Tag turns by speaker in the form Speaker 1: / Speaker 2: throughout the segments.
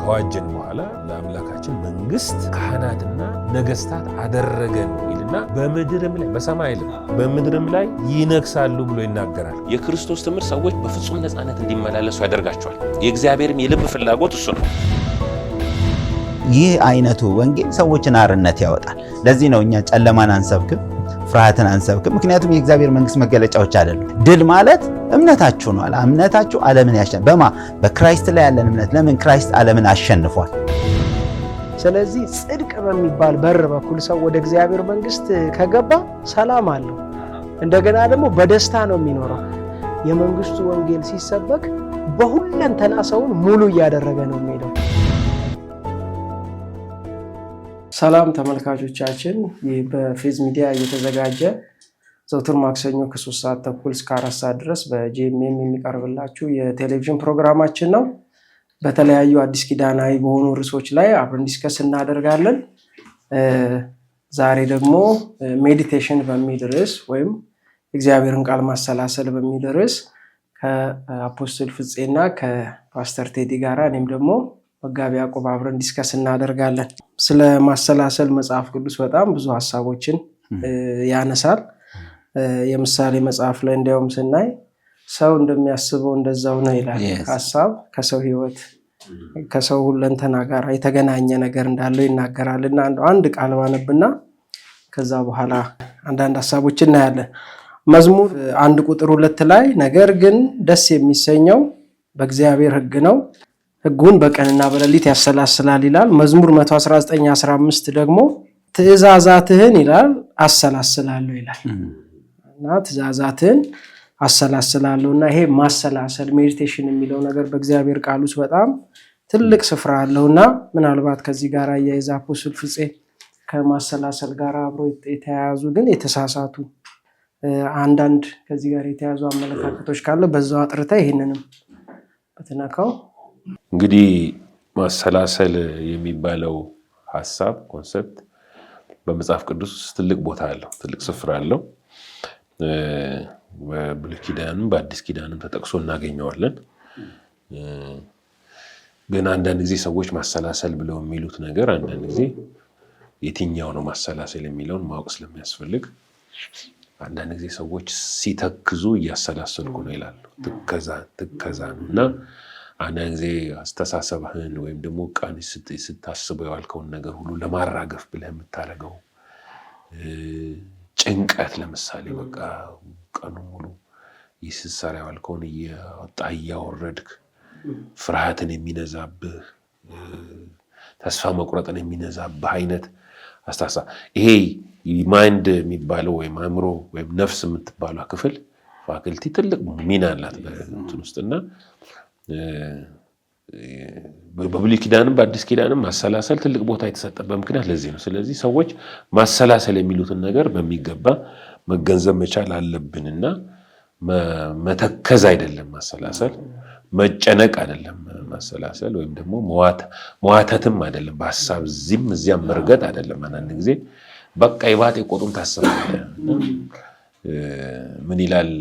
Speaker 1: ከዋጀን በኋላ ለአምላካችን መንግስት ካህናትና ነገስታት አደረገን ይልና በምድርም ላይ በሰማይ ላይ በምድርም ላይ ይነግሳሉ ብሎ ይናገራል።
Speaker 2: የክርስቶስ ትምህርት ሰዎች በፍጹም ነፃነት እንዲመላለሱ ያደርጋቸዋል። የእግዚአብሔርም የልብ ፍላጎት እሱ ነው።
Speaker 3: ይህ አይነቱ ወንጌል ሰዎችን አርነት ያወጣል። ለዚህ ነው እኛ ጨለማን አንሰብክም፣ ፍርሃትን አንሰብክም። ምክንያቱም የእግዚአብሔር መንግስት መገለጫዎች አይደሉም። ድል ማለት እምነታችሁ ነው። እምነታችሁ ዓለምን ያሸንፋል። በማ በ Christ ላይ ያለን እምነት። ለምን Christ ዓለምን አሸንፏል።
Speaker 4: ስለዚህ ጽድቅ በሚባል በር በኩል ሰው ወደ እግዚአብሔር መንግስት ከገባ ሰላም አለው። እንደገና ደግሞ በደስታ ነው የሚኖረው። የመንግስቱ ወንጌል ሲሰበክ በሁለንተና ሰውን ሙሉ እያደረገ ነው የሚሄደው። ሰላም ተመልካቾቻችን፣ ይህ በፌዝ ሚዲያ እየተዘጋጀ ዘውትር ማክሰኞ ከ3:30 እስከ 4 ሰዓት ድረስ በጂኤምኤም የሚቀርብላችሁ የቴሌቪዥን ፕሮግራማችን ነው። በተለያዩ አዲስ ኪዳናዊ በሆኑ ርዕሶች ላይ አብረን discuss እናደርጋለን። ዛሬ ደግሞ meditation በሚል ርዕስ ወይም እግዚአብሔርን ቃል ማሰላሰል በሚል ርዕስ ከ Apostle ፍፄና ከፓስተር ቴዲ ጋር እኔም ደግሞ መጋቢ ያዕቆብ አብረን discuss እናደርጋለን። ስለ ማሰላሰል መጽሐፍ ቅዱስ በጣም ብዙ ሀሳቦችን ያነሳል። የምሳሌ መጽሐፍ ላይ እንዲያውም ስናይ ሰው እንደሚያስበው እንደዛው ነው ይላል። ሀሳብ ከሰው ሕይወት ከሰው ሁለንተና ጋር የተገናኘ ነገር እንዳለው ይናገራል። እና አንድ ቃል ባነብና ከዛ በኋላ አንዳንድ ሀሳቦች እናያለን። መዝሙር 1 ቁጥር 2 ላይ ነገር ግን ደስ የሚሰኘው በእግዚአብሔር ሕግ ነው፣ ሕጉን በቀንና በሌሊት ያሰላስላል ይላል። መዝሙር 119:15 ደግሞ ትእዛዛትህን ይላል አሰላስላለሁ ይላል እና ትእዛዛትህን አሰላስላለሁ እና ይሄ ማሰላሰል meditation የሚለው ነገር በእግዚአብሔር ቃል ውስጥ በጣም ትልቅ ስፍራ አለው እና ምናልባት ከዚህ ጋር አያይዘህ Apostle ፍፄ ከማሰላሰል ጋር አብሮ የተያያዙ ግን የተሳሳቱ አንዳንድ ከዚህ ጋር የተያዙ አመለካከቶች ካለ በዛው አጥርተህ ይህንንም ብትነካው።
Speaker 1: እንግዲህ ማሰላሰል የሚባለው ሀሳብ concept በመጽሐፍ ቅዱስ ውስጥ ትልቅ ቦታ አለው፣ ትልቅ ስፍራ አለው። በብሉይ ኪዳንም በአዲስ ኪዳንም ተጠቅሶ እናገኘዋለን። ግን አንዳንድ ጊዜ ሰዎች ማሰላሰል ብለው የሚሉት ነገር አንዳንድ ጊዜ የትኛው ነው ማሰላሰል የሚለውን ማወቅ ስለሚያስፈልግ አንዳንድ ጊዜ ሰዎች ሲተክዙ እያሰላሰልኩ ነው ይላሉ። ትከዛ ትከዛ ነው እና አንዳንድ ጊዜ አስተሳሰብህን ወይም ደግሞ ቀን ስታስበው የዋልከውን ነገር ሁሉ ለማራገፍ ብለህ የምታደርገው ጭንቀት፣ ለምሳሌ በቃ ቀኑ ሙሉ ስትሰራ የዋልከውን እያወጣ እያወረድክ ፍርሃትን የሚነዛብህ፣ ተስፋ መቁረጥን የሚነዛብህ አይነት አስተሳሰብ፣ ይሄ mind የሚባለው ወይም አእምሮ ወይም ነፍስ የምትባለው ክፍል ፋክልቲ ትልቅ ሚና አላት በእንትን ውስጥ እና በብሉይ ኪዳንም በአዲስ ኪዳንም ማሰላሰል ትልቅ ቦታ የተሰጠበት ምክንያት ለዚህ ነው። ስለዚህ ሰዎች ማሰላሰል የሚሉትን ነገር በሚገባ መገንዘብ መቻል አለብንና መተከዝ አይደለም ማሰላሰል፣ መጨነቅ አይደለም ማሰላሰል፣ ወይም ደግሞ መዋተትም አይደለም፣ በሀሳብ እዚህም እዚያም መርገጥ አይደለም። አንዳንድ ጊዜ በቃ የባጤ ቆጡን ታስባለህ። ምን ይላል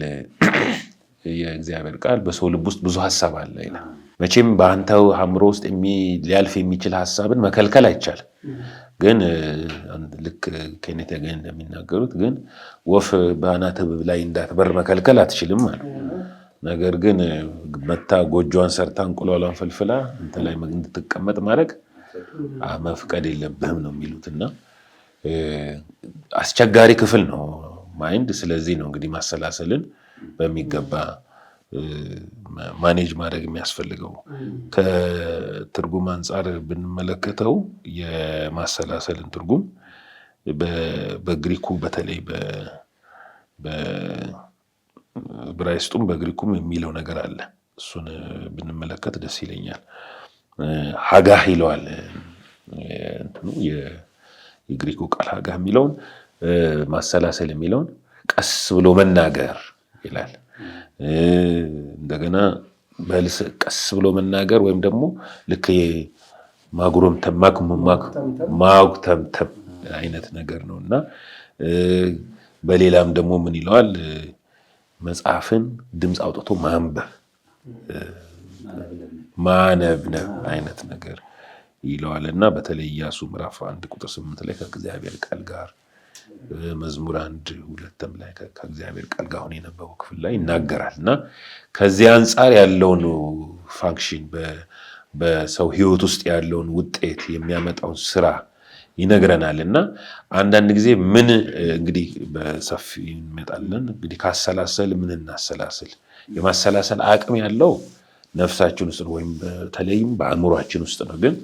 Speaker 1: የእግዚአብሔር ቃል? በሰው ልብ ውስጥ ብዙ ሀሳብ አለ ይላል። መቼም በአንተ አእምሮ ውስጥ ሊያልፍ የሚችል ሀሳብን መከልከል አይቻልም። ግን ልክ ኬኔት ሄገን እንደሚናገሩት ግን ወፍ በአናትህ ላይ እንዳትበር መከልከል አትችልም አሉ። ነገር ግን መታ ጎጆዋን ሰርታ እንቁላሏን ፈልፍላ እንትን ላይ እንድትቀመጥ ማድረግ መፍቀድ የለብህም ነው የሚሉት እና አስቸጋሪ ክፍል ነው mind። ስለዚህ ነው እንግዲህ ማሰላሰልን በሚገባ manage ማድረግ የሚያስፈልገው። ከትርጉም አንጻር ብንመለከተው የማሰላሰልን ትርጉም በግሪኩ በተለይ በዕብራይስጡም በግሪኩም የሚለው ነገር አለ። እሱን ብንመለከት ደስ ይለኛል። ሀጋህ ይለዋል እንትኑ የግሪኩ ቃል ሀጋህ የሚለውን ማሰላሰል የሚለውን ቀስ ብሎ መናገር ይላል። እንደገና ቀስ ብሎ መናገር ወይም ደግሞ ልክ ማጉረምተም ማጉተምተም አይነት ነገር ነው እና በሌላም ደግሞ ምን ይለዋል? መጽሐፍን ድምፅ አውጥቶ ማንበብ ማነብነብ አይነት ነገር። ይለዋል እና በተለይ ኢያሱ ምዕራፍ 1 ቁጥር 8 ላይ ከእግዚአብሔር ቃል ጋር፣ መዝሙር 1:2ም ላይ ከእግዚአብሔር ቃል ጋር አሁን የነበበው ክፍል ላይ ይናገራል። እና ከዚህ አንጻር ያለውን function፣ በሰው ሕይወት ውስጥ ያለውን ውጤት፣ የሚያመጣውን ስራ ይነግረናል። እና አንዳንድ ጊዜ ምን እንግዲህ በሰፊ እንመጣለን። እንግዲህ ካሰላሰል ምን እናሰላስል? የማሰላሰል አቅም ያለው ነፍሳችን ውስጥ ነው፣ ወይም በተለይም በአእምሯችን ውስጥ ነው። ግን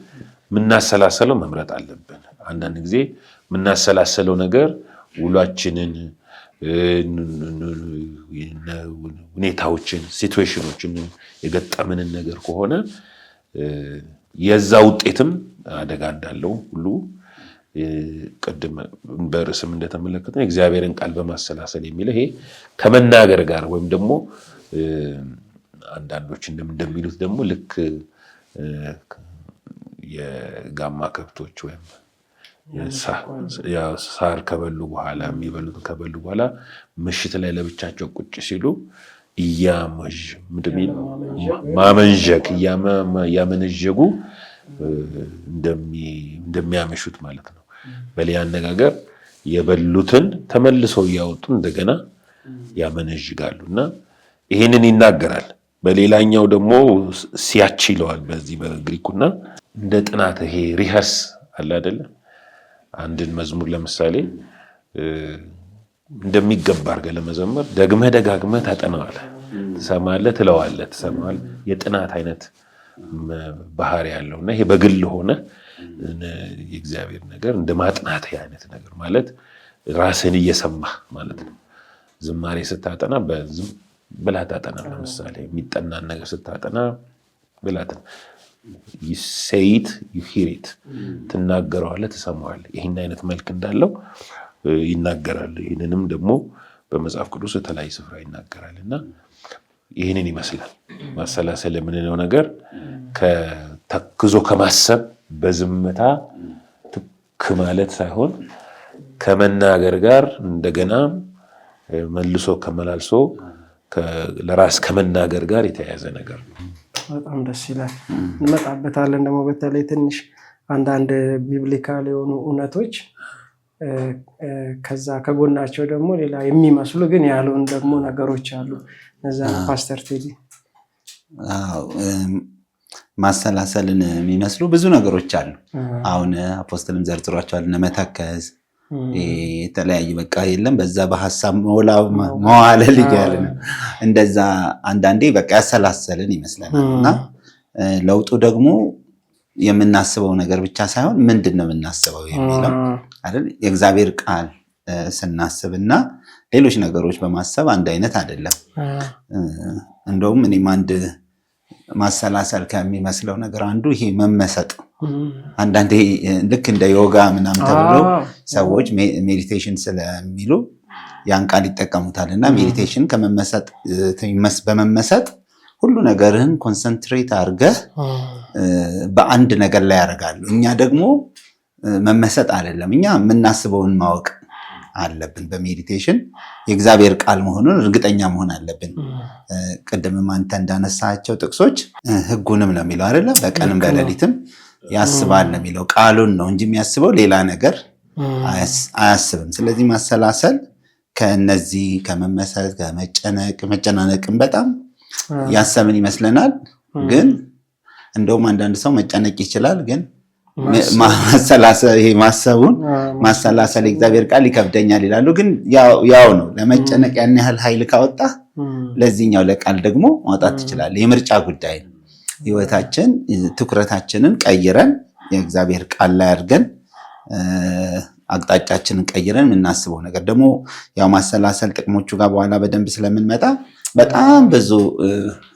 Speaker 1: የምናሰላሰለው መምረጥ አለብን። አንዳንድ ጊዜ የምናሰላሰለው ነገር ውሏችንን፣ ሁኔታዎችን፣ situation ኦችን፣ የገጠምንን ነገር ከሆነ የዛ ውጤትም አደጋ እንዳለው ሁሉ ቅድም በርዕስም እንደተመለከትነው የእግዚአብሔርን ቃል በማሰላሰል የሚለው ይሄ ከመናገር ጋር ወይም ደግሞ አንዳንዶች እንደሚሉት ደግሞ ልክ የጋማ ከብቶች ወይም ሳር ከበሉ በኋላ፣ የሚበሉትን ከበሉ በኋላ ምሽት ላይ ለብቻቸው ቁጭ ሲሉ ማመንዠግ፣ እያመነዠጉ እንደሚያመሹት ማለት ነው። በሌላ አነጋገር የበሉትን ተመልሰው እያወጡ እንደገና ያመነዥጋሉ እና ይሄንን ይናገራል። በሌላኛው ደግሞ ሲያች ይለዋል በዚህ በግሪኩና እንደ ጥናት ይሄ rehearse አለ አይደለ? አንድን መዝሙር ለምሳሌ እንደሚገባ አድርገህ ለመዘመር ደግመህ ደጋግመህ ታጠናዋለህ፣ ትሰማለህ፣ ትለዋለህ፣ ትሰማዋለህ። የጥናት አይነት ባህሪ ያለው እና ይሄ በግል ሆነ የእግዚአብሔር ነገር እንደ ማጥናት አይነት ነገር ማለት ራስን እየሰማህ ማለት ነው። ዝማሬ ስታጠና በዝም ብላ ታጠና። ለምሳሌ የሚጠናን ነገር ስታጠና ብላት say it, you hear it፣ ትናገረዋለህ፣ ትሰማዋለህ። ይህን አይነት መልክ እንዳለው ይናገራል። ይህንንም ደግሞ በመጽሐፍ ቅዱስ የተለያየ ስፍራ ይናገራል እና ይህንን ይመስላል ማሰላሰል የምንለው ነገር። ከተክዞ ከማሰብ፣ በዝምታ ትክ ማለት ሳይሆን ከመናገር ጋር እንደገና መልሶ ከመላልሶ ለራስ ከመናገር ጋር የተያያዘ ነገር ነው።
Speaker 4: በጣም ደስ ይላል። እንመጣበታለን ደግሞ። በተለይ ትንሽ አንዳንድ biblical የሆኑ እውነቶች ከዛ ከጎናቸው ደግሞ ሌላ የሚመስሉ ግን ያልሆኑ ደግሞ ነገሮች አሉ። እነዛ ፓስተር ቴዲ።
Speaker 3: ማሰላሰልን የሚመስሉ ብዙ ነገሮች አሉ። አሁን apostle ም ዘርዝሯቸዋል። እነ መተከዝ፣ የተለያዩ በቃ የለም በዛ በሀሳብ መዋለል እያለ ነው። እንደዛ አንዳንዴ በቃ ያሰላሰልን ይመስለናል። እና ለውጡ ደግሞ የምናስበው ነገር ብቻ ሳይሆን ምንድን ነው የምናስበው የሚለው አይደል? የእግዚአብሔር ቃል ስናስብ እና ሌሎች ነገሮች በማሰብ አንድ አይነት አይደለም። እንደውም እኔም አንድ ማሰላሰል ከሚመስለው ነገር አንዱ ይሄ መመሰጥ፣ አንዳንዴ ልክ እንደ ዮጋ ምናምን ተብሎ ሰዎች meditation ስለሚሉ ያን ቃል ይጠቀሙታል። እና meditation በመመሰጥ ሁሉ ነገርህን concentrate አድርገህ በአንድ ነገር ላይ ያደርጋሉ። እኛ ደግሞ መመሰጥ አይደለም፣ እኛ የምናስበውን ማወቅ አለብን። በ meditation የእግዚአብሔር ቃል መሆኑን እርግጠኛ መሆን አለብን። ቅድምም አንተ እንዳነሳቸው ጥቅሶች ሕጉንም ነው የሚለው አይደለ? በቀንም በሌሊትም ያስባል ነው የሚለው። ቃሉን ነው እንጂ የሚያስበው ሌላ ነገር አያስብም። ስለዚህ ማሰላሰል ከነዚህ ከመመሰጥ፣ ከመጨነቅ፣ መጨናነቅም በጣም ያሰብን ይመስለናል። ግን እንደውም አንዳንድ ሰው መጨነቅ ይችላል፣ ግን ማሰላሰል፣ ይሄ ማሰቡን ማሰላሰል የእግዚአብሔር ቃል ይከብደኛል ይላሉ። ግን ያው ነው፣ ለመጨነቅ ያን ያህል ኃይል ካወጣ ለዚህኛው ለቃል ደግሞ ማውጣት ትችላለህ። የምርጫ ጉዳይ ነው። ህይወታችን ትኩረታችንን ቀይረን የእግዚአብሔር ቃል ላይ አድርገን፣ አቅጣጫችንን ቀይረን የምናስበው ነገር ደግሞ ያው ማሰላሰል ጥቅሞቹ ጋር በኋላ በደንብ ስለምንመጣ በጣም ብዙ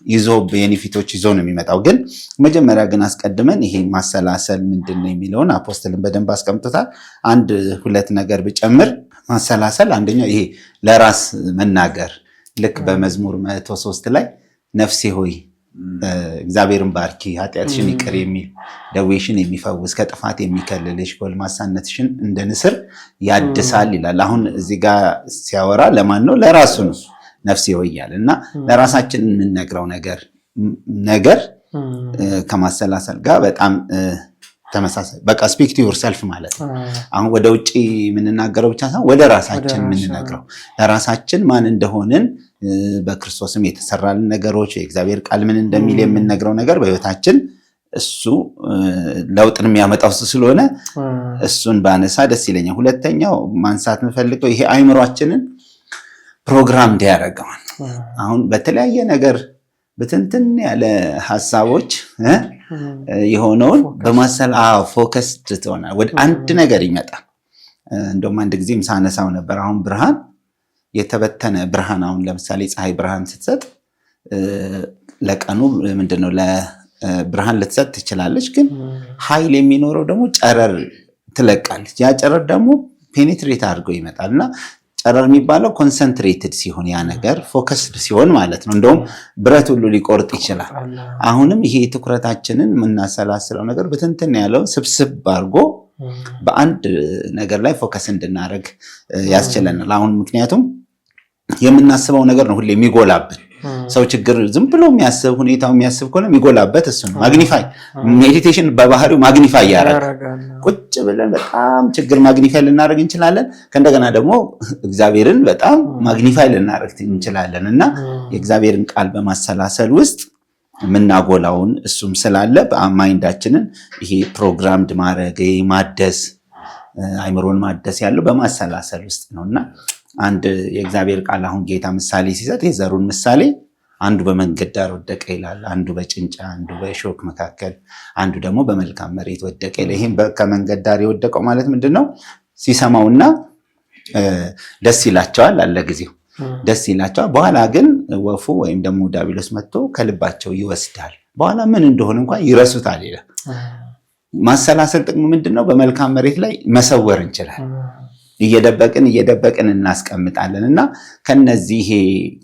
Speaker 3: ይዞ benefit ኦች ይዞ ነው የሚመጣው። ግን መጀመሪያ ግን አስቀድመን ይሄ ማሰላሰል ምንድን ነው የሚለውን apostle ን በደንብ አስቀምጦታል። አንድ ሁለት ነገር ብጨምር፣ ማሰላሰል አንደኛው ይሄ ለራስ መናገር፣ ልክ በመዝሙር 103 ላይ ነፍሴ ሆይ እግዚአብሔርን ባርኪ፣ ኃጢአትሽን ይቅር የሚል፣ ደዌሽን የሚፈውስ፣ ከጥፋት የሚከልልሽ፣ ጎልማሳነትሽን እንደ ንስር ያድሳል ይላል። አሁን እዚህ ጋር ሲያወራ ለማን ነው? ለራሱ ነው። ነፍሴ ሆይ እያለ እና ለራሳችን የምንነግረው ነገር ከማሰላሰል ጋር በጣም ተመሳሳይ በቃ speak to yourself ማለት ነው። አሁን ወደ ውጭ የምንናገረው ብቻ ሳይሆን ወደ ራሳችን የምንነግረው፣ ለራሳችን ማን እንደሆንን፣ በክርስቶስም የተሰራልን ነገሮች፣ የእግዚአብሔር ቃል ምን እንደሚል የምንነግረው ነገር በህይወታችን እሱ ለውጥን የሚያመጣው እሱ ስለሆነ እሱን ባነሳ ደስ ይለኛል። ሁለተኛው ማንሳት የምፈልገው ይሄ አይምሯችንን ፕሮግራም እንዲያደርገዋል። አሁን በተለያየ ነገር ብትንትን ያለ ሀሳቦች የሆነውን በማሰል focus ትሆናል፣ ወደ አንድ ነገር ይመጣል። እንደውም አንድ ጊዜም ሳነሳው ነበር። አሁን ብርሃን፣ የተበተነ ብርሃን፣ አሁን ለምሳሌ ፀሐይ ብርሃን ስትሰጥ ለቀኑ ምንድነው ብርሃን ልትሰጥ ትችላለች። ግን ኃይል የሚኖረው ደግሞ ጨረር ትለቃለች። ያ ጨረር ደግሞ penetrate አድርጎ ይመጣል እና ጨረር የሚባለው concentrated ሲሆን፣ ያ ነገር focused ሲሆን ማለት ነው። እንደውም ብረት ሁሉ ሊቆርጥ ይችላል። አሁንም ይሄ ትኩረታችንን የምናሰላስለው ነገር ብትንትን ያለውን ስብስብ አድርጎ በአንድ ነገር ላይ focus እንድናደርግ ያስችለናል። አሁን ምክንያቱም የምናስበው ነገር ነው ሁሌ የሚጎላብን። ሰው ችግር ዝም ብሎ የሚያስብ፣ ሁኔታው የሚያስብ ከሆነ የሚጎላበት እሱ ነው። Magnify፣ meditation በባህሪው magnify ያደርጋል። ቁጭ ብለን በጣም ችግር magnify ልናደርግ እንችላለን። ከእንደገና ደግሞ እግዚአብሔርን በጣም magnify ልናደርግ እንችላለን እና የእግዚአብሔርን ቃል በማሰላሰል ውስጥ የምናጎላውን እሱም ስላለ mind ኣችንን ይሄ programmed ማድረግ፣ ማደስ፣ አይምሮን ማደስ ያለው በማሰላሰል ውስጥ ነው። እና አንድ የእግዚአብሔር ቃል አሁን ጌታ ምሳሌ ሲሰጥ የዘሩን ምሳሌ አንዱ በመንገድ ዳር ወደቀ ይላል፣ አንዱ በጭንጫ፣ አንዱ በእሾክ መካከል፣ አንዱ ደግሞ በመልካም መሬት ወደቀ ይላል። ይህም ከመንገድ ዳር የወደቀው ማለት ምንድን ነው? ሲሰማውና ደስ ይላቸዋል አለ፣ ጊዜው ደስ ይላቸዋል። በኋላ ግን ወፉ ወይም ደግሞ ዲያብሎስ መጥቶ ከልባቸው ይወስዳል። በኋላ ምን እንደሆነ እንኳን ይረሱታል ይላል። ማሰላሰል ጥቅሙ ምንድን ነው? በመልካም መሬት ላይ መሰወር እንችላለን። እየደበቅን እየደበቅን እናስቀምጣለን እና ከነዚህ ይሄ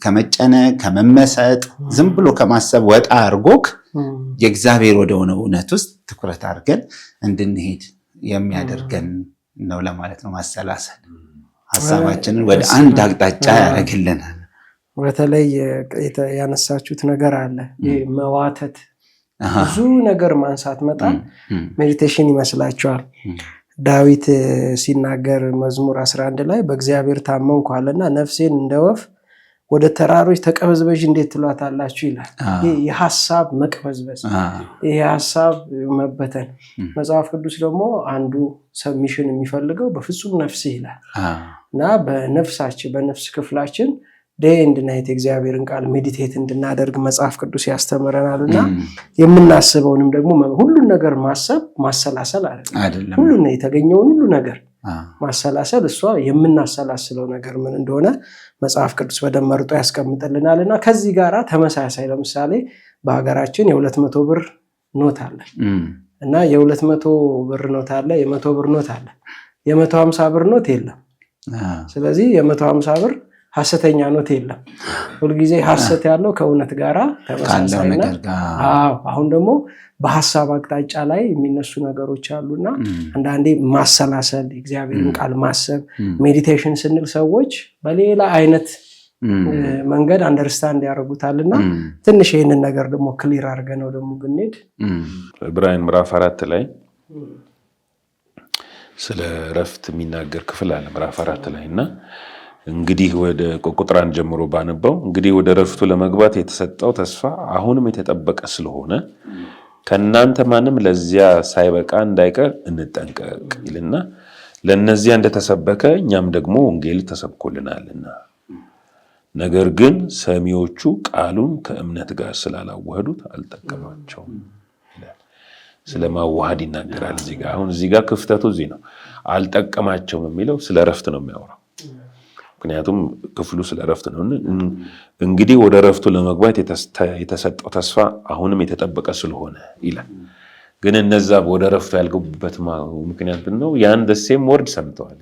Speaker 3: ከመጨነቅ፣ ከመመሰጥ፣ ዝም ብሎ ከማሰብ ወጣ አድርጎክ የእግዚአብሔር ወደሆነ እውነት ውስጥ ትኩረት አድርገን እንድንሄድ የሚያደርገን ነው ለማለት ነው። ማሰላሰል ሀሳባችንን ወደ አንድ አቅጣጫ ያደርግልናል።
Speaker 4: በተለይ ያነሳችሁት ነገር አለ፣ መዋተት፣ ብዙ ነገር ማንሳት መጣል meditation ይመስላችኋል። ዳዊት ሲናገር መዝሙር 11 ላይ በእግዚአብሔር ታመንኩ አለና ነፍሴን እንደ ወፍ ወደ ተራሮች ተቅበዝበዥ እንዴት ትሏታላችሁ ይላል። ይህ የሀሳብ መቅበዝበዝ፣ ይህ የሀሳብ መበተን። መጽሐፍ ቅዱስ ደግሞ አንዱ submission የሚፈልገው በፍጹም ነፍስህ ይላል እና በነፍሳችን፣ በነፍስ ክፍላችን day and night የእግዚአብሔርን ቃል meditate እንድናደርግ መጽሐፍ ቅዱስ ያስተምረናል። እና የምናስበውንም ደግሞ ሁሉን ነገር ማሰብ ማሰላሰል አይደለም። ሁሉን የተገኘውን ሁሉ ነገር ማሰላሰል፣ እሷ የምናሰላስለው ነገር ምን እንደሆነ መጽሐፍ ቅዱስ በደንብ መርጦ ያስቀምጥልናል። እና ከዚህ ጋር ተመሳሳይ ለምሳሌ በሀገራችን የ200 ብር ኖት አለ እና የ200 ብር ኖት አለ፣ የ100 ብር ኖት አለ፣ የ150 ብር ኖት የለም። ስለዚህ የ150 ብር ሀሰተኛ ኖት የለም። ሁልጊዜ ሀሰት ያለው ከእውነት ጋራ ተመሳሳይና አሁን ደግሞ በሀሳብ አቅጣጫ ላይ የሚነሱ ነገሮች አሉና አንዳንዴ ማሰላሰል፣ እግዚአብሔርን ቃል ማሰብ፣ meditation ስንል ሰዎች በሌላ አይነት መንገድ understand ያደርጉታል እና ትንሽ ይህንን ነገር ደግሞ clear አድርገነው ደግሞ ብንሄድ።
Speaker 1: ዕብራውያን ምዕራፍ 4 ላይ ስለ እረፍት የሚናገር ክፍል አለ፣ ምዕራፍ 4 ላይ። እና እንግዲህ ወደ ቁጥር 1 ጀምሮ ባነበው፣ እንግዲህ ወደ እረፍቱ ለመግባት የተሰጠው ተስፋ አሁንም የተጠበቀ ስለሆነ ከእናንተ ማንም ለዚያ ሳይበቃ እንዳይቀር እንጠንቀቅ ይልና ለእነዚያ እንደተሰበከ እኛም ደግሞ ወንጌል ተሰብኮልናልና፣ ነገር ግን ሰሚዎቹ ቃሉን ከእምነት ጋር ስላላዋህዱት አልጠቀማቸውም ይላል። ስለ ማዋሃድ ይናገራል እዚህ ጋር። አሁን እዚህ ጋር ክፍተቱ እዚህ ነው። አልጠቀማቸውም የሚለው ስለ እረፍት ነው የሚያወራው። ምክንያቱም ክፍሉ ስለ እረፍት ነው። እንግዲህ ወደ እረፍቱ ለመግባት የተሰጠው ተስፋ አሁንም የተጠበቀ ስለሆነ ይላል። ግን እነዛ ወደ እረፍቱ ያልገቡበት ምክንያት ነው? ያን the same word ሰምተዋል፣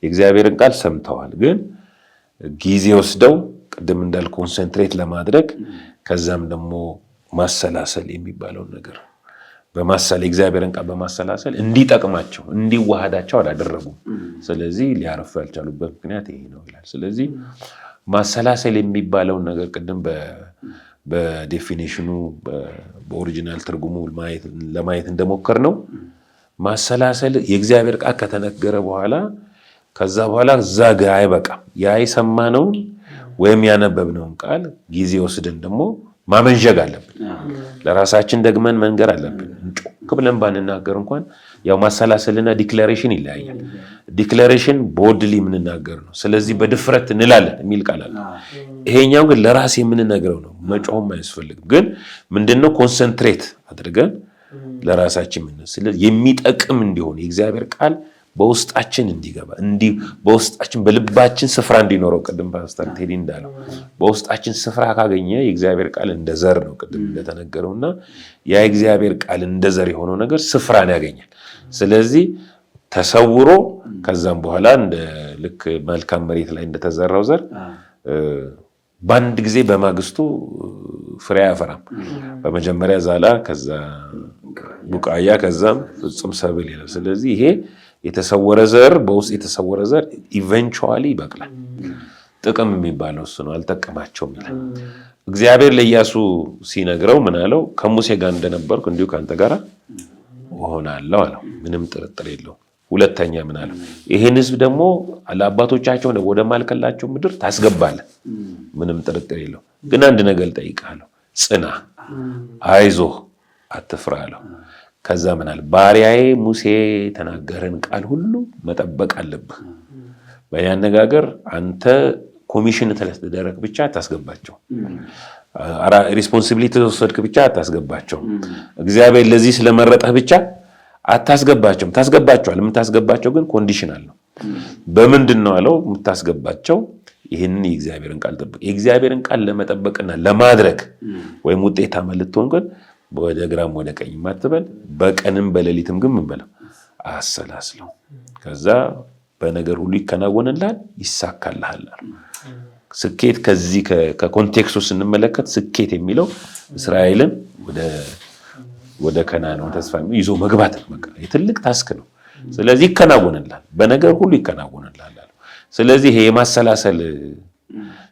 Speaker 1: የእግዚአብሔርን ቃል ሰምተዋል። ግን ጊዜ ወስደው ቅድም እንዳል concentrate ለማድረግ፣ ከዛም ደግሞ ማሰላሰል የሚባለውን ነገር በማሰል፣ የእግዚአብሔርን ቃል በማሰላሰል እንዲጠቅማቸው፣ እንዲዋሃዳቸው አላደረጉም። ስለዚህ ሊያረፉ ያልቻሉበት ምክንያት ይሄ ነው ይላል። ስለዚህ ማሰላሰል የሚባለውን ነገር ቅድም በ definition ኑ በ original ትርጉሙ ለማየት እንደሞከርነው ማሰላሰል የእግዚአብሔር ቃል ከተነገረ በኋላ ከዛ በኋላ እዛ ጋ አይበቃም። ያ የሰማነውን ወይም ያነበብነውን ቃል ጊዜ ወስደን ደግሞ ማመንዠግ አለብን። ለራሳችን ደግመን መንገር አለብን። ጮክ ብለን ባንናገር እንኳን ያው ማሰላሰልና declaration ይለያያል። Declaration boldly የምንናገር ነው። ስለዚህ በድፍረት እንላለን የሚል ቃል አለ። ይሄኛው ግን ለራስ የምንነግረው ነው። መጮህም አያስፈልግም። ግን ምንድነው concentrate አድርገን ለራሳችን ስለዚህ የሚጠቅም እንዲሆን፣ የእግዚአብሔር ቃል በውስጣችን እንዲገባ፣ እንዲህ በውስጣችን በልባችን ስፍራ እንዲኖረው፣ ቅድም ፓስተር ቴዲ እንዳለው በውስጣችን ስፍራ ካገኘ የእግዚአብሔር ቃል እንደ ዘር ነው ቅድም እንደተነገረው እና ያ የእግዚአብሔር ቃል እንደ ዘር የሆነው ነገር ስፍራን ያገኛል። ስለዚህ ተሰውሮ ከዛም በኋላ እንደ ልክ መልካም መሬት ላይ እንደተዘራው ዘር በአንድ ጊዜ በማግስቱ ፍሬ አያፈራም። በመጀመሪያ ዛላ፣ ከዛ ቡቃያ፣ ከዛም ፍጹም ሰብል ይላል። ስለዚህ ይሄ የተሰወረ ዘር፣ በውስጥ የተሰወረ ዘር eventually ይበቅላል። ጥቅም የሚባለው እሱ ነው። አልጠቀማቸውም ይላል። እግዚአብሔር ለኢያሱ ሲነግረው ምን አለው? ከሙሴ ጋር እንደነበርኩ እንዲሁ ከአንተ ጋር እሆናለሁ አለው። ምንም ጥርጥር የለውም። ሁለተኛ ምን አለው? ይህን ህዝብ ደግሞ ለአባቶቻቸው ወደ ማልከላቸው ምድር ታስገባለህ። ምንም ጥርጥር የለው። ግን አንድ ነገር እጠይቅሃለሁ፣ ጽና፣ አይዞህ፣ አትፍራ አለው። ከዛ ምን አለ? ባሪያዬ ሙሴ የተናገረን ቃል ሁሉ መጠበቅ አለብህ። በእኔ አነጋገር አንተ ኮሚሽን ስለተደረግ ብቻ አታስገባቸው። Responsibility ተወሰድክ ብቻ አታስገባቸው። እግዚአብሔር ለዚህ ስለመረጠህ ብቻ አታስገባቸውም። ታስገባቸዋል። የምታስገባቸው ግን conditional ነው። በምንድን ነው አለው? የምታስገባቸው ይህንን የእግዚአብሔርን ቃል ጠብቅ። የእግዚአብሔርን ቃል ለመጠበቅና ለማድረግ ወይም ውጤታማ ልትሆን ግን ወደ ግራም ወደ ቀኝ አትበል፣ በቀንም በሌሊትም ግን ምን በለው? አሰላስለው። ከዛ በነገር ሁሉ ይከናወንልሃል፣ ይሳካልሃል። ስኬት ከዚህ ከ context ኡ ስንመለከት ስኬት የሚለው እስራኤልን ወደ ከነዓን ተስፋ ይዞ መግባት ነው። በቃ የትልቅ task ነው። ስለዚህ ይከናወንልሃል፣ በነገር ሁሉ ይከናወንልሃል። ስለዚህ ይሄ የማሰላሰል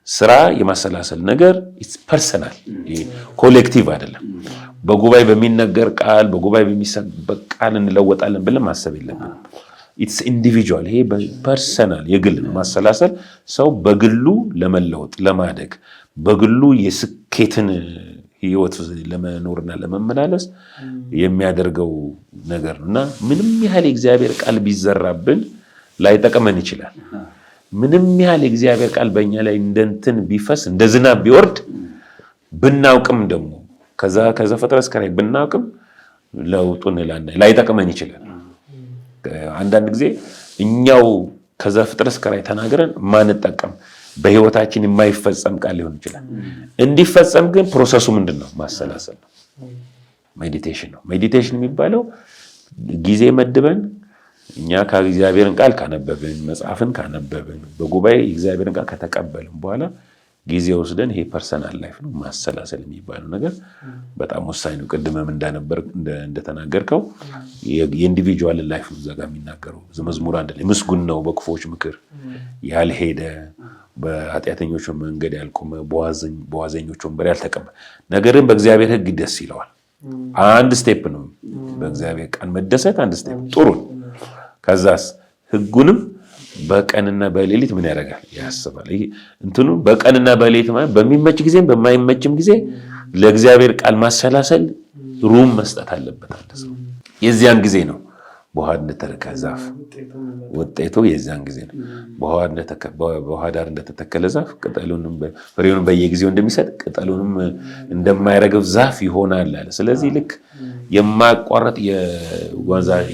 Speaker 1: ስራ፣ የማሰላሰል ነገር personal፣ collective አይደለም። በጉባኤ በሚነገር ቃል፣ በጉባኤ በሚሰበክ ቃል እንለወጣለን ብለን ማሰብ የለብንም። It's individual፣ ይሄ personal የግል ነው። ማሰላሰል ሰው በግሉ ለመለወጥ፣ ለማደግ፣ በግሉ የስኬትን ህይወት ለመኖርና ለመመላለስ የሚያደርገው ነገር ነው እና ምንም ያህል የእግዚአብሔር ቃል ቢዘራብን ላይጠቅመን ይችላል። ምንም ያህል የእግዚአብሔር ቃል በእኛ ላይ እንደንትን ቢፈስ፣ እንደ ዝናብ ቢወርድ፣ ብናውቅም ደግሞ ከዛ ከዘፍጥረት እስከ ራዕይ ብናውቅም ለውጡን ላይጠቅመን ይችላል። አንዳንድ ጊዜ እኛው ከዘፍጥረት እስከ ራዕይ ተናግረን ማንጠቀም፣ በህይወታችን የማይፈጸም ቃል ሊሆን ይችላል። እንዲፈጸም ግን process ኡ ምንድን ነው? ማሰላሰል ነው። Meditation ነው። Meditation የሚባለው ጊዜ መድበን እኛ ከእግዚአብሔርን ቃል ካነበብን፣ መጽሐፍን ካነበብን፣ በጉባኤ የእግዚአብሔርን ቃል ከተቀበልን በኋላ ጊዜ ወስደን ይሄ personal life ነው። ማሰላሰል የሚባለው ነገር በጣም ወሳኝ ነው። ቅድምም እንዳነበር እንደተናገርከው የ individual life ነው እዛ ጋር የሚናገረው። መዝሙር 1 ላይ ምስጉን ነው በክፉዎች ምክር ያልሄደ፣ በኃጢአተኞች መንገድ ያልቆመ፣ በዋዘኞች ወንበር ያልተቀመጠ፣ ነገርን በእግዚአብሔር ሕግ ደስ ይለዋል። አንድ step ነው። በእግዚአብሔር ቃል መደሰት አንድ step ጥሩ። ከዛስ ሕጉንም በቀንና በሌሊት ምን ያደርጋል? ያስባል። ይሄ እንትኑ በቀንና በሌሊት ማለት በሚመች ጊዜም በማይመችም ጊዜ ለእግዚአብሔር ቃል ማሰላሰል room መስጠት አለበት አንድ ሰው። የዚያን ጊዜ ነው በውሃ እንደተተከለ ዛፍ ውጤቱ፣ የዚያን ጊዜ ነው። በውሃ ዳር እንደተተከለ ዛፍ፣ ቅጠሉንም ፍሬውንም በየጊዜው እንደሚሰጥ፣ ቅጠሉንም እንደማይረግፍ ዛፍ ይሆናል አለ። ስለዚህ ልክ የማያቋርጥ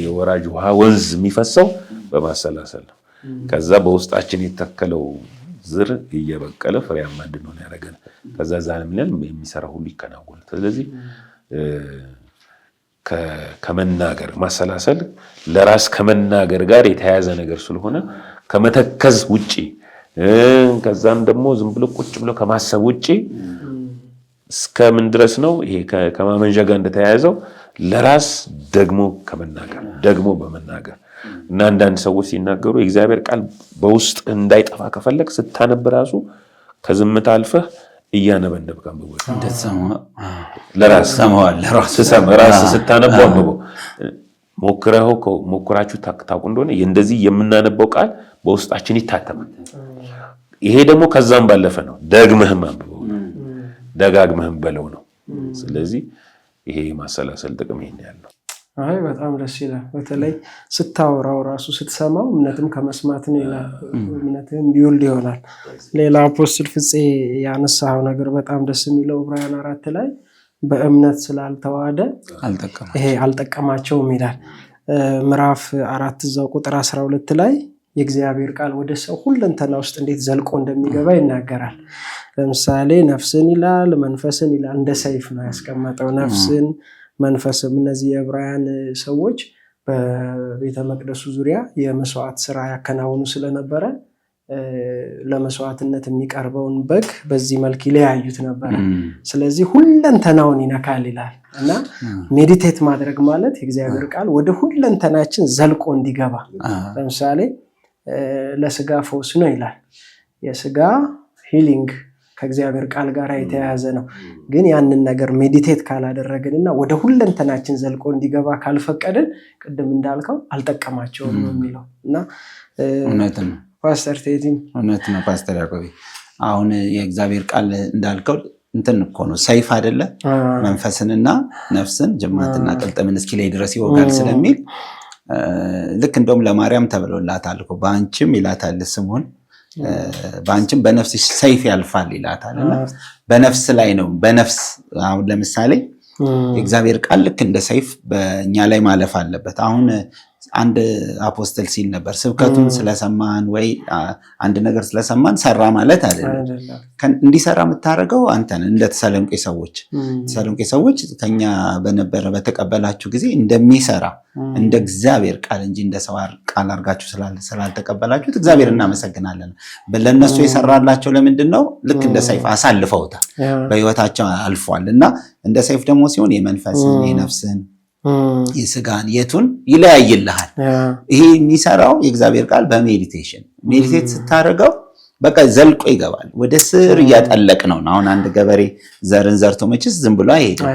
Speaker 1: የወራጅ ውሃ ወንዝ የሚፈሰው በማሰላሰል ነው። ከዛ በውስጣችን የተተከለው ዘር እየበቀለ ፍሬያማ እንድንሆን ያደርገናል። ከዛ ዛንም የሚሰራ ሁሉ ይከናወናል። ስለዚህ ከመናገር፣ ማሰላሰል ለራስ ከመናገር ጋር የተያያዘ ነገር ስለሆነ ከመተከዝ ውጪ፣ ከዛም ደግሞ ዝም ብሎ ቁጭ ብሎ ከማሰብ ውጪ እስከ ምን ድረስ ነው? ይሄ ከማመንዣ ጋር እንደተያያዘው ለራስ ደግሞ ከመናገር፣ ደግሞ በመናገር እና አንዳንድ ሰዎች ሲናገሩ የእግዚአብሔር ቃል በውስጥ እንዳይጠፋ ከፈለግ ስታነብ ራሱ ከዝምታ አልፈህ እያነበነብክ አንብበው። ለራስህ ራስህ ስታነበው አንብበው። ሞክረኸው ሞክራችሁ ታውቁ እንደሆነ እንደዚህ የምናነበው ቃል በውስጣችን ይታተማል። ይሄ ደግሞ ከዛም ባለፈ ነው። ደግመህም አንብበው፣ ደጋግመህም በለው ነው። ስለዚህ ይሄ የማሰላሰል ጥቅም ይሄን ያለው።
Speaker 4: አይ በጣም ደስ ይላል። በተለይ ስታወራው ራሱ ስትሰማው እምነትም ከመስማት ነው ይላል። እምነትም build ይሆናል። ሌላ apostle ፍፄ ያነሳው ነገር በጣም ደስ የሚለው ዕብራውያን 4 ላይ በእምነት ስላልተዋሃደ ይሄ አልጠቀማቸውም ይላል። ምዕራፍ 4 እዛው ቁጥር 12 ላይ የእግዚአብሔር ቃል ወደ ሰው ሁለንተና ውስጥ እንዴት ዘልቆ እንደሚገባ ይናገራል። ለምሳሌ ነፍስን ይላል፣ መንፈስን ይላል። እንደ ሰይፍ ነው ያስቀመጠው ነፍስን መንፈስም። እነዚህ የዕብራውያን ሰዎች በቤተ መቅደሱ ዙሪያ የመስዋዕት ስራ ያከናውኑ ስለነበረ ለመስዋዕትነት የሚቀርበውን በግ በዚህ መልክ ይለያዩት ነበረ። ስለዚህ ሁለንተናውን ይነካል ይላል እና meditate ማድረግ ማለት የእግዚአብሔር ቃል ወደ ሁለንተናችን ዘልቆ እንዲገባ፣ ለምሳሌ ለስጋ ፈውስ ነው ይላል። የስጋ healing ከእግዚአብሔር ቃል ጋር የተያያዘ ነው። ግን ያንን ነገር meditate ካላደረግን እና ወደ ሁለንተናችን ዘልቆ እንዲገባ ካልፈቀድን ቅድም እንዳልከው አልጠቀማቸውም ነው የሚለው እና
Speaker 3: እውነት ነው
Speaker 4: ፓስተር ቴዲም
Speaker 3: እውነት ነው ፓስተር ያዕቆብ። አሁን የእግዚአብሔር ቃል እንዳልከው እንትን እኮ ነው ሰይፍ አይደለ? መንፈስንና ነፍስን ጅማትና ቅልጥምን እስኪለይ ድረስ ይወጋል ስለሚል ልክ እንደውም ለማርያም ተብሎላታል እኮ በአንቺም ይላታል ስምዖን በአንቺም በነፍስሽ ሰይፍ ያልፋል ይላታል። እና በነፍስ ላይ ነው። በነፍስ አሁን ለምሳሌ የእግዚአብሔር ቃል ልክ እንደ ሰይፍ በእኛ ላይ ማለፍ አለበት። አሁን አንድ apostle ሲል ነበር ስብከቱን ስለሰማን ወይ አንድ ነገር ስለሰማን ሰራ ማለት አይደለም። እንዲሰራ የምታደርገው አንተ ነህ። እንደ ተሰሎንቄ ሰዎች ተሰሎንቄ ሰዎች ከኛ በነበረ በተቀበላችሁ ጊዜ እንደሚሰራ እንደ እግዚአብሔር ቃል እንጂ እንደ ሰው ቃል አድርጋችሁ ስላልተቀበላችሁት እግዚአብሔር እናመሰግናለን። ለእነሱ የሰራላቸው ለምንድን ነው? ልክ እንደ ሰይፍ አሳልፈውታል፣ በህይወታቸው አልፏል። እና እንደ ሰይፍ ደግሞ ሲሆን የመንፈስን የነፍስን የስጋን የቱን ይለያይልሃል። ይሄ የሚሰራው የእግዚአብሔር ቃል በ meditation meditate ስታደርገው በቃ ዘልቆ ይገባል። ወደ ስር እያጠለቅ ነው። አሁን አንድ ገበሬ ዘርን ዘርቶ መችስ ዝም ብሎ አይሄድም።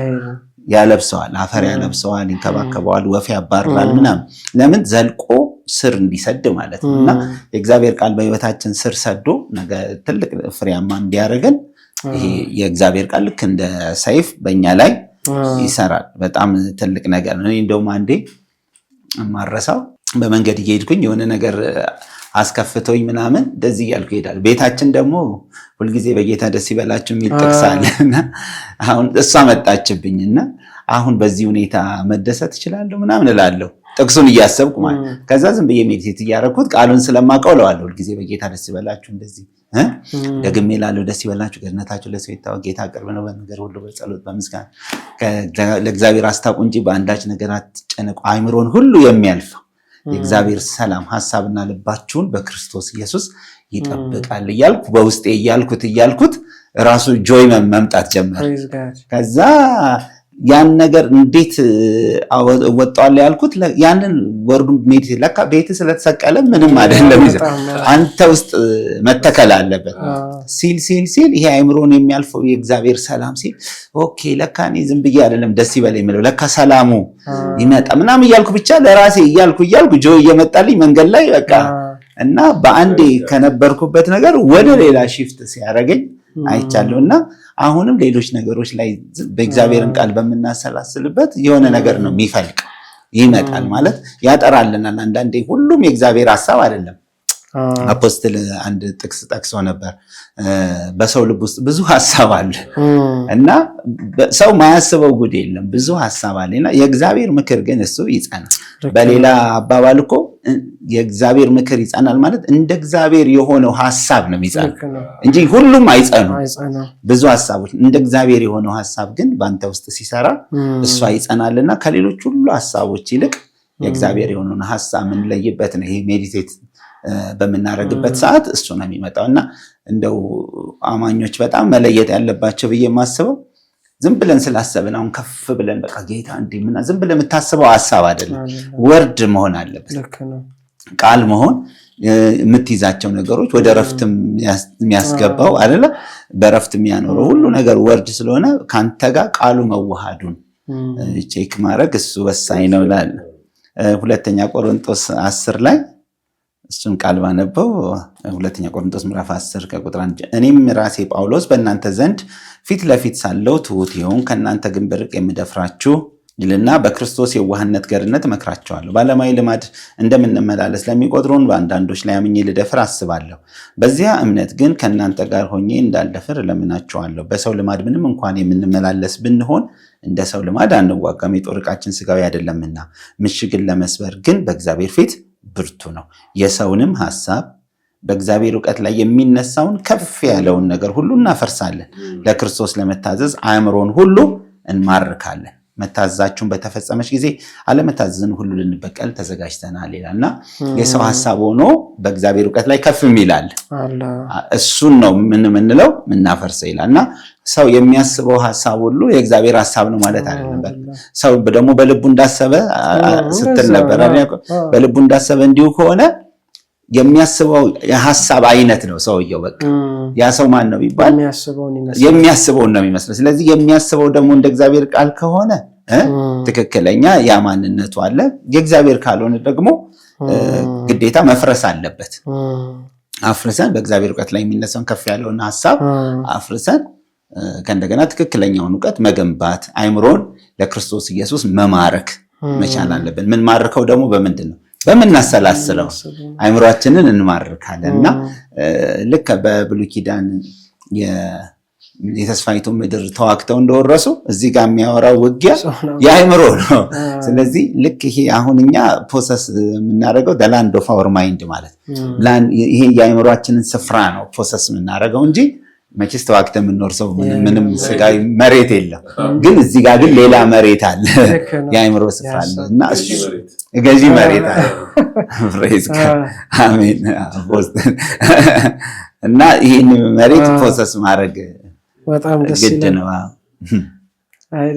Speaker 3: ያለብሰዋል፣ አፈር ያለብሰዋል፣ ይንከባከበዋል፣ ወፍ ያባርራል ምናምን። ለምን ዘልቆ ስር እንዲሰድ ማለት ነው። እና የእግዚአብሔር ቃል በህይወታችን ስር ሰዶ ነገ ትልቅ ፍሬያማ እንዲያደርገን ይሄ የእግዚአብሔር ቃል ልክ እንደ ሰይፍ በእኛ ላይ ይሰራል። በጣም ትልቅ ነገር ነው። እኔ እንደውም አንዴ የማረሳው በመንገድ እየሄድኩኝ የሆነ ነገር አስከፍቶኝ ምናምን እንደዚህ እያልኩ እሄዳለሁ። ቤታችን ደግሞ ሁልጊዜ በጌታ ደስ ይበላችሁ የሚል ጥቅስ አለ እና አሁን እሷ መጣችብኝና አሁን በዚህ ሁኔታ መደሰት እችላለሁ ምናምን እላለሁ ጥቅሱን እያሰብኩ ማለት። ከዛ ዝም ብዬ meditate እያደረኩት ቃሉን ስለማውቀው እለዋለሁ ሁልጊዜ በጌታ ደስ ይበላችሁ፣ እንደዚህ ደግሜ እላለሁ ደስ ይበላችሁ፣ ገርነታችሁ ለሰው ይታወቅ፣ ጌታ ቅርብ ነው፣ በነገር ሁሉ በጸሎት በምስጋና ለእግዚአብሔር አስታውቁ እንጂ በአንዳች ነገር አትጨነቁ፣ አእምሮን ሁሉ የሚያልፈው የእግዚአብሔር ሰላም ሐሳብና ልባችሁን በክርስቶስ ኢየሱስ ይጠብቃል እያልኩ በውስጤ እያልኩት እያልኩት ራሱ joy መምጣት ጀመረ። ከዛ ያን ነገር እንዴት እወጣዋለሁ ያልኩት ያንን word ኡን meditate ለካ ቤት ስለተሰቀለ ምንም አይደለም፣ አንተ ውስጥ መተከል አለበት ሲል ሲል ሲል ይሄ አእምሮን የሚያልፈው የእግዚአብሔር ሰላም ሲል okay ለካ እኔ ዝም ብዬ አይደለም ደስ ይበለኝ የምለው ለካ ሰላሙ ይመጣ ምናምን እያልኩ ብቻ ለራሴ እያልኩ እያልኩ joy እየመጣልኝ መንገድ ላይ በቃ እና በአንዴ ከነበርኩበት ነገር ወደ ሌላ shift ሲያደርገኝ አይቻለሁ። እና አሁንም ሌሎች ነገሮች ላይ በእግዚአብሔርን ቃል በምናሰላስልበት የሆነ ነገር ነው የሚፈልቅ ይመጣል ማለት ያጠራልናል። አንዳንዴ ሁሉም የእግዚአብሔር ሐሳብ አይደለም። apostle አንድ ጥቅስ ጠቅሶ ነበር። በሰው ልብ ውስጥ ብዙ ሐሳብ አለ እና ሰው ማያስበው ጉድ የለም፣ ብዙ ሐሳብ አለ እና የእግዚአብሔር ምክር ግን እሱ ይጸናል። በሌላ አባባል እኮ የእግዚአብሔር ምክር ይጸናል ማለት እንደ እግዚአብሔር የሆነው ሐሳብ ነው የሚጸናው እንጂ ሁሉም አይጸኑም። ብዙ ሐሳቦች እንደ እግዚአብሔር የሆነው ሐሳብ ግን በአንተ ውስጥ ሲሰራ እሷ ይጸናልና ከሌሎች ሁሉ ሐሳቦች ይልቅ የእግዚአብሔር የሆነውን ሐሳብ የምንለይበት ነው ይሄ meditate በምናደርግበት ሰዓት እሱ ነው የሚመጣው። እና እንደው አማኞች በጣም መለየት ያለባቸው ብዬ የማስበው ዝም ብለን ስላሰብን አሁን ከፍ ብለን በቃ ጌታ እንዲህ ምናምን ዝም ብለን የምታስበው ሐሳብ አይደለም። word መሆን አለበት፣ ቃል መሆን የምትይዛቸው ነገሮች ወደ ረፍትም የሚያስገባው አይደለ? በረፍት የሚያኖረው ሁሉ ነገር word ስለሆነ ከአንተ ጋር ቃሉ መዋሃዱን check ማድረግ እሱ ወሳኝ ነው እላለሁ። ሁለተኛ ቆሮንቶስ 10 ላይ እሱን ቃል ባነበው፣ ሁለተኛ ቆሮንቶስ ምዕራፍ 10 ከቁጥር 1፣ "እኔም ራሴ ጳውሎስ በእናንተ ዘንድ ፊት ለፊት ሳለሁ ትሑት የሆንኩ፣ ከእናንተ ግን ብርቅ የምደፍራችሁ" ይልና "በክርስቶስ የዋህነት ገርነት እመክራችኋለሁ። በዓለማዊ ልማድ እንደምንመላለስ ለሚቆጥሩን በአንዳንዶች ላይ አምኜ ልደፍር አስባለሁ። በዚያ እምነት ግን ከእናንተ ጋር ሆኜ እንዳልደፍር እለምናችኋለሁ። በሰው ልማድ ምንም እንኳን የምንመላለስ ብንሆን እንደ ሰው ልማድ አንዋጋም። የጦር ዕቃችን ሥጋዊ አይደለምና ምሽግን ለመስበር ግን በእግዚአብሔር ፊት ብርቱ ነው። የሰውንም ሐሳብ በእግዚአብሔር እውቀት ላይ የሚነሳውን ከፍ ያለውን ነገር ሁሉ እናፈርሳለን። ለክርስቶስ ለመታዘዝ አእምሮን ሁሉ እንማርካለን። መታዘዛችሁን በተፈጸመች ጊዜ አለመታዘዝን ሁሉ ልንበቀል ተዘጋጅተናል" ይላል። እና የሰው ሀሳብ ሆኖ በእግዚአብሔር እውቀት ላይ ከፍ ይላል። እሱን ነው ምን የምንለው ምናፈርሰው ይላል። እና ሰው የሚያስበው ሀሳብ ሁሉ የእግዚአብሔር ሀሳብ ነው ማለት አይደለም። ሰው ደግሞ በልቡ እንዳሰበ ስትል ነበር። በልቡ እንዳሰበ እንዲሁ ከሆነ የሚያስበው የሀሳብ አይነት ነው ሰውየው። በቃ ያ ሰው ማን ነው ቢባል የሚያስበውን ነው የሚመስለው። ስለዚህ የሚያስበው ደግሞ እንደ እግዚአብሔር ቃል ከሆነ ትክክለኛ ያ ማንነቱ አለ። የእግዚአብሔር ካልሆነ ደግሞ ግዴታ መፍረስ አለበት። አፍርሰን በእግዚአብሔር እውቀት ላይ የሚነሳውን ከፍ ያለውን ሀሳብ አፍርሰን ከእንደገና ትክክለኛውን እውቀት መገንባት፣ አይምሮን ለክርስቶስ ኢየሱስ መማረክ መቻል አለብን። ምንማርከው ደግሞ በምንድን ነው? በምናሰላስለው አይምሯችንን እንማርካለን። እና ልክ በብሉይ ኪዳን የተስፋይቱ ምድር ተዋግተው እንደወረሱ እዚህ ጋር የሚያወራው ውጊያ የአይምሮ ነው። ስለዚህ ልክ ይሄ አሁን እኛ possess የምናደርገው land of our mind ማለት ይሄ የአይምሯችንን ስፍራ ነው possess የምናደርገው እንጂ መቼስ ተዋግተን የምንወርሰው ምንም ስጋዊ መሬት የለም። ግን እዚህ ጋር ግን ሌላ መሬት አለ፣ የአይምሮ ስፍራ አለ እና ገዢ መሬት አለ። አሜን። እና ይህን መሬት possess ማድረግ
Speaker 4: በጣም ደስ
Speaker 3: ግድ ነው።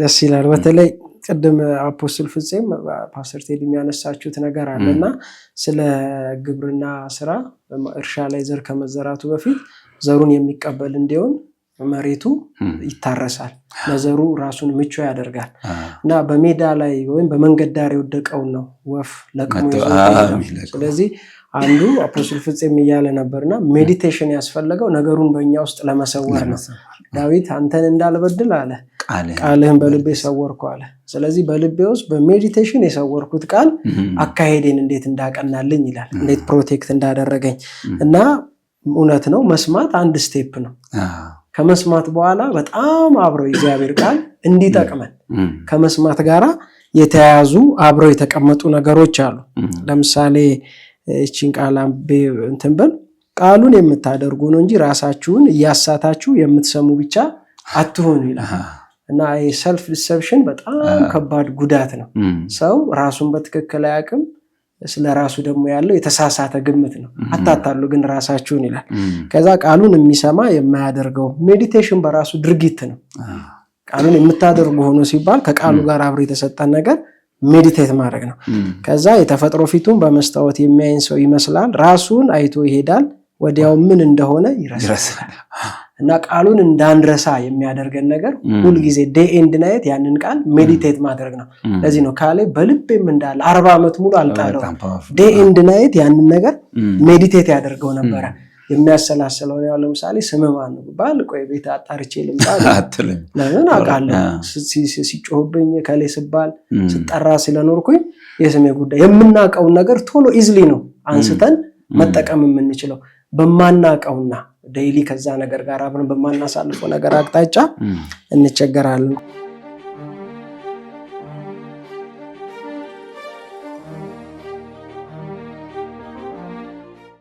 Speaker 4: ደስ ይላል። በተለይ ቅድም Apostle ፍፄም ፓስተር ቴዲ የሚያነሳችሁት ነገር አለ እና ስለ ግብርና ስራ እርሻ ላይ ዘር ከመዘራቱ በፊት ዘሩን የሚቀበል እንዲሆን መሬቱ ይታረሳል። ለዘሩ ራሱን ምቹ ያደርጋል እና በሜዳ ላይ ወይም በመንገድ ዳር የወደቀውን ነው ወፍ ለቅሞ ይዞ። ስለዚህ አንዱ Apostle ፍፄም እያለ ነበርና meditation ያስፈለገው ነገሩን በእኛ ውስጥ ለመሰወር ነው። ዳዊት አንተን እንዳልበድል አለ ቃልህን በልቤ ሰወርኩ አለ። ስለዚህ በልቤ ውስጥ በ meditation የሰወርኩት ቃል አካሄዴን እንዴት እንዳቀናልኝ ይላል፣ እንዴት protect እንዳደረገኝ። እና እውነት ነው፣ መስማት አንድ step ነው። ከመስማት በኋላ በጣም አብረው የእግዚአብሔር ቃል እንዲጠቅመን ከመስማት ጋራ የተያያዙ አብረው የተቀመጡ ነገሮች አሉ። ለምሳሌ ይህችን ቃል አንብቤ እንትን ብል፣ "ቃሉን የምታደርጉ ነው እንጂ ራሳችሁን እያሳታችሁ የምትሰሙ ብቻ አትሁኑ" ይላል። እና self deception በጣም ከባድ ጉዳት ነው። ሰው ራሱን በትክክል አያውቅም። ስለ ራሱ ደግሞ ያለው የተሳሳተ ግምት ነው። "አታታሉ ግን ራሳችሁን" ይላል። ከዛ ቃሉን የሚሰማ የማያደርገው፣ meditation በራሱ ድርጊት ነው። ቃሉን የምታደርጉ ሆኖ ሲባል ከቃሉ ጋር አብሮ የተሰጠን ነገር meditate ማድረግ ነው። ከዛ የተፈጥሮ ፊቱን በመስታወት የሚያይን ሰው ይመስላል። ራሱን አይቶ ይሄዳል፣ ወዲያው ምን እንደሆነ ይረሳል። እና ቃሉን እንዳንረሳ የሚያደርገን ነገር ሁልጊዜ day and night ያንን ቃል meditate ማድረግ ነው። ለዚህ ነው ካሌብ "በልቤም እንዳለ 40 ዓመት ሙሉ አልጣለው"። Day and night ያንን ነገር meditate ያደርገው ነበረ። የሚያሰላስለው ያው ለምሳሌ ስምህ ማን ነው ብባል ቆይ ቤት አጣርቼ ልምጣ ለምን አውቃለሁ። ሲጮህብኝ ከሌ ስባል ስጠራ ስለኖርኩኝ የስሜ ጉዳይ የምናውቀውን ነገር ቶሎ easily ነው አንስተን መጠቀም የምንችለው። በማናውቀውና daily ከዛ ነገር ጋር አብረን በማናሳልፈው ነገር አቅጣጫ እንቸገራለን።